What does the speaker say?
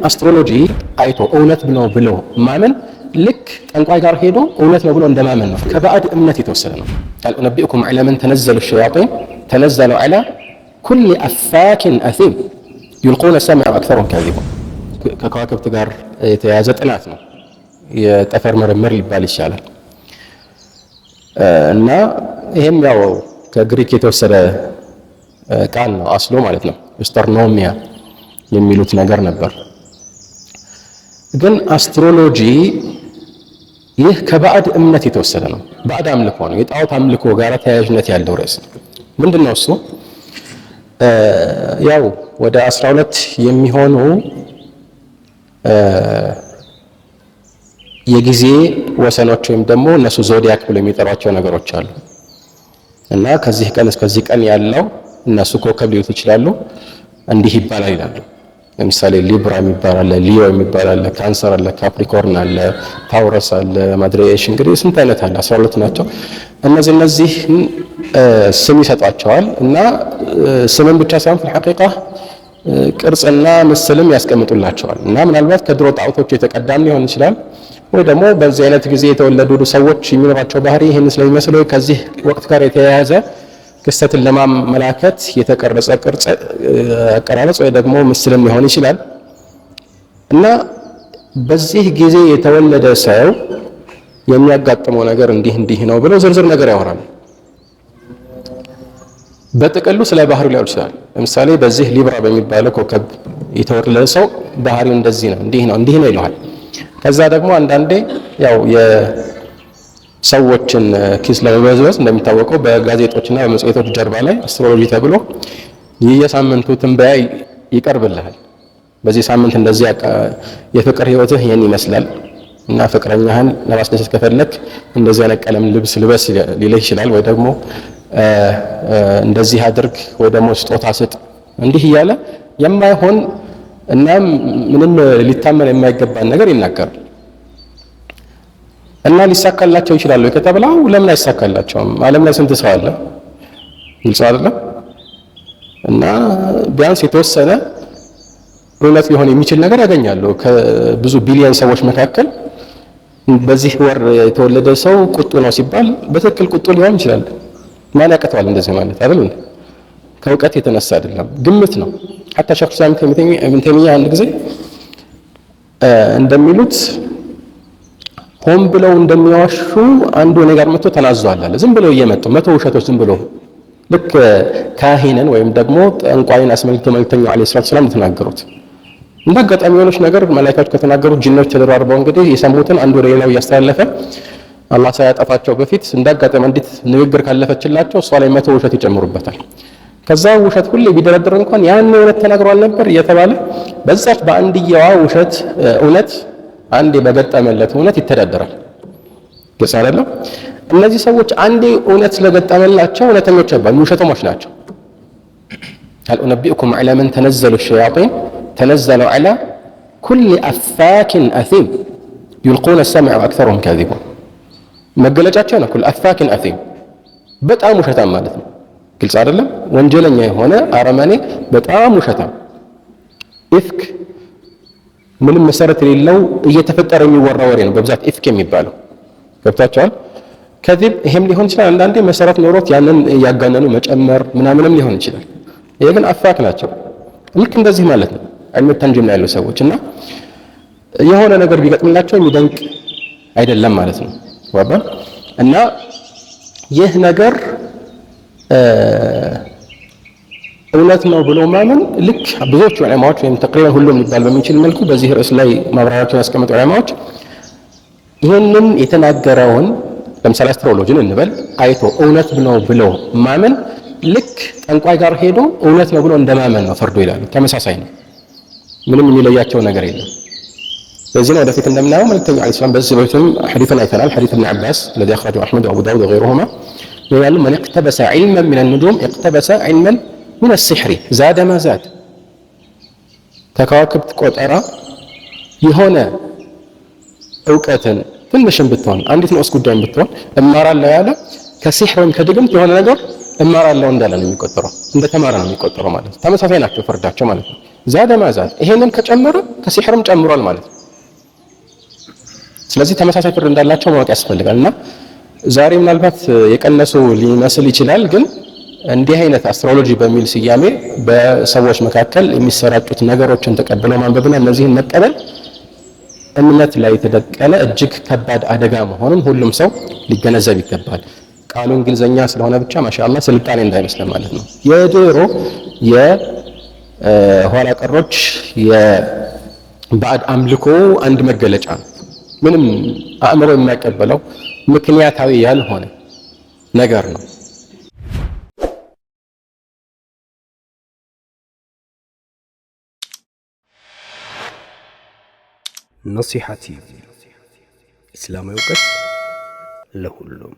Astrology አይቶ እውነት ነው ብሎ ማመን ልክ ጠንቋይ ጋር ሄዶ እውነት ነው ብሎ እንደማመን ነው። ከባዕድ እምነት የተወሰደ ነው። هل أنبئكم على من تنزل الشياطين تنزل على كل أفاك أثيم يلقون السمع وأكثرهم كاذبون። ከከዋክብት ጋር የተያያዘ ጥናት ነው። የጠፈር ምርምር ሊባል ይቻላል። እና ይሄም ያው ከግሪክ የተወሰደ ቃል ነው አስሎ ማለት ነው። አስትሮኖሚያ የሚሉት ነገር ነበር። ግን astrology ይህ ከባዕድ እምነት የተወሰደ ነው። ባዕድ አምልኮ ነው። የጣዖት አምልኮ ጋር ተያያዥነት ያለው ርዕስ ነው። ምንድን ነው እሱ? ያው ወደ 12 የሚሆኑ የጊዜ ወሰኖች ወይም ደግሞ እነሱ zodiac ብለው የሚጠሯቸው ነገሮች አሉ እና ከዚህ ቀን እስከዚህ ቀን ያለው እነሱ ኮከብ ሊሉት ይችላሉ። እንዲህ ይባላል ይላሉ። ለምሳሌ Libra የሚባል አለ፣ Leo የሚባል አለ፣ ካንሰር አለ፣ Capricorn አለ፣ Taurus አለ፣ ማድሬሽ እንግዲህ ስንት አይነት አለ፣ 12 ናቸው። እነዚህ ስም ይሰጧቸዋል እና ስምን ብቻ ሳይሆን في الحقيقة ቅርጽና ምስልም ያስቀምጡላቸዋል። እና ምናልባት ከድሮ ጣዖቶች የተቀዳም ሊሆን ይችላል ወይ ደግሞ በዚህ አይነት ጊዜ የተወለዱ ሰዎች የሚኖራቸው ባህሪ ይህን ስለሚመስል ወይ ከዚህ ወቅት ጋር የተያያዘ ክስተትን ለማመላከት የተቀረጸ ቅርጽ አቀራረጽ ወይ ደግሞ ምስልም ሊሆን ይችላል። እና በዚህ ጊዜ የተወለደ ሰው የሚያጋጥመው ነገር እንዲህ እንዲህ ነው ብለው ዝርዝር ነገር ያወራሉ። በጥቅሉ ስለ ባህሪው ሊያወሩ ይችላል። ለምሳሌ በዚህ Libra በሚባለው ኮከብ የተወለደ ሰው ባህሪው እንደዚህ ነው፣ እንዲህ ነው፣ እንዲህ ነው ይለዋል። ከዛ ደግሞ አንዳንዴ ያው የሰዎችን ኪስ ለመበዝበዝ እንደሚታወቀው በጋዜጦችና በመጽሔቶች ጀርባ ላይ astrology ተብሎ የየሳምንቱ ትንበያ ይቀርብልሃል። በዚህ ሳምንት እንደዚህ የፍቅር ህይወትህ ይህን ይመስላል እና ፍቅረኛህን ለማስደሰት ከፈለክ እንደዚህ አይነት ቀለም ልብስ ልበስ ሊልህ ይችላል። ወይ ደግሞ እንደዚህ አድርግ፣ ወይ ደግሞ ስጦታ ስጥ፣ እንዲህ እያለ የማይሆን እና ምንም ሊታመን የማይገባን ነገር ይናገራል። እና ሊሳካላቸው ይችላሉ ከተባለው ለምን አይሳካላቸውም? ዓለም ላይ ስንት ሰው አለ? ግልጽ አይደለም? እና ቢያንስ የተወሰነ እውነት ሊሆን የሚችል ነገር ያገኛሉ። ከብዙ ቢሊዮን ሰዎች መካከል በዚህ ወር የተወለደ ሰው ቁጡ ነው ሲባል በትክክል ቁጡ ሊሆን ይችላል። ማን ያቅተዋል እንደዚህ ማለት አይደል? ከእውቀት የተነሳ አይደለም፣ ግምት ነው። حتى ሸይኹል ኢስላም ኢብን ተይሚያ አንድ ጊዜ እንደሚሉት ሆን ብለው እንደሚዋሹ አንዱ እኔ ጋር መጥቶ ተናዟል አለ። ዝም ብለው እየመጡ 100 ውሸቶች ዝም ብሎ ልክ ካሂንን ወይም ደግሞ ጠንቋይን አስመልክቶ መልእክተኛው عليه الصلاة والسلام ተናገሩት። እንደ አጋጣሚ የሆነች ነገር መላኢካዎች ከተናገሩት ጂኖች ተደራርበው እንግዲህ የሰሙትን አንዱ ወደ ሌላው እያስተላለፈ አላህ ሳያጠፋቸው በፊት እንደ አጋጣሚ አንዲት ንግግር ካለፈችላቸው እሷ ላይ 100 ውሸት ይጨምሩበታል። ከዛ ውሸት ሁሌ ቢደረድር እንኳን ያን እውነት ተናግሯል ነበር እየተባለ በዛች በአንድየዋ ውሸት እውነት አንዴ በገጠመለት እውነት ይተዳደራል። ግልጽ አይደለም? እነዚህ ሰዎች አንዴ እውነት ስለገጠመላቸው እውነተኞች አይባሉም፣ ውሸተሞች ናቸው። هل أنبئكم على من تنزل الشياطين تنزل على كل أفاك أثيم يلقون السمع وأكثرهم كاذبون። መገለጫቸው ነው። كل أفاك أثيم በጣም ውሸታም ማለት ነው። ግልጽ አይደለም? ወንጀለኛ የሆነ አረመኔ፣ በጣም ውሸታም። إفك ምንም መሰረት የሌለው እየተፈጠረ የሚወራ ወሬ ነው በብዛት إفك የሚባለው። ገብታችኋል? كذب ይሄም ሊሆን ይችላል። አንዳንዴ መሰረት ኖሮት ያንን እያጋነኑ መጨመር ምናምንም ሊሆን ይችላል። ይሄ ግን أفاك ናቸው። ልክ እንደዚህ ማለት ነው። علم التنجيم ላይ ያሉ ሰዎች እና የሆነ ነገር ቢገጥምላቸው የሚደንቅ አይደለም ማለት ነው። ወባ እና ይህ ነገር እውነት ነው ብሎ ማመን ልክ ብዙዎቹ ዑለማዎች ወይም تقريبا ሁሉም ሊባል በሚችል መልኩ በዚህ ርዕስ ላይ ማብራሪያቸውን ያስቀመጡ ዑለማዎች ይህንን የተናገረውን ለምሳሌ astrology ን እንበል አይቶ እውነት ነው ብሎ ማመን ልክ ጠንቋይ ጋር ሄዶ እውነት ነው ብሎ እንደማመን ነው ፍርዱ ይላሉ። ተመሳሳይ ነው። ምንም የሚለያቸው ነገር የለም። ለዚህ ነው ወደፊት እንደምናየው መልእክተኛው عليه السلام በዚህ በፊትም ሐዲስን አይተናል። ሐዲስ ኢብኑ አባስ الذي أخرجه أحمد وأبو داود وغيرهما ይላሉ من اقتبس علما من النجوم اقتبس علما من السحر زاد ما زاد። ከከዋክብት ቆጠራ የሆነ እውቀትን ትንሽም ብትሆን አንዲት ንዑስ ጉዳይም ብትሆን እማራለሁ ያለ ከሲሕር ወይም ከድግምት የሆነ ነገር እማራለሁ እንዳለ ነው የሚቆጠረው፣ እንደተማረ ነው የሚቆጠረው ማለት ነው። ተመሳሳይ ናቸው ፍርዳቸው ማለት ነው። زاد ما زاد። ይሄንን ከጨመረ ከሲሕርም ጨምሯል ማለት ነው። ስለዚህ ተመሳሳይ ፍርድ እንዳላቸው ማወቅ ያስፈልጋል። እና ዛሬ ምናልባት የቀነሱ ሊመስል ይችላል፣ ግን እንዲህ አይነት astrology በሚል ስያሜ በሰዎች መካከል የሚሰራጩት ነገሮችን ተቀብለው ማንበብና እነዚህን መቀበል እምነት ላይ የተደቀነ እጅግ ከባድ አደጋ መሆኑን ሁሉም ሰው ሊገነዘብ ይገባል። ቃሉ እንግሊዘኛ ስለሆነ ብቻ ማሻአላህ ስልጣኔ እንዳይመስለን ማለት ነው። የድሮ የኋላ ቀሮች የባዕድ አምልኮ አንድ መገለጫ ነው። ምንም አእምሮ የማይቀበለው ምክንያታዊ ያልሆነ ነገር ነው። ነሲሃ ቲቪ፣ ኢስላማዊ እውቀት ለሁሉም።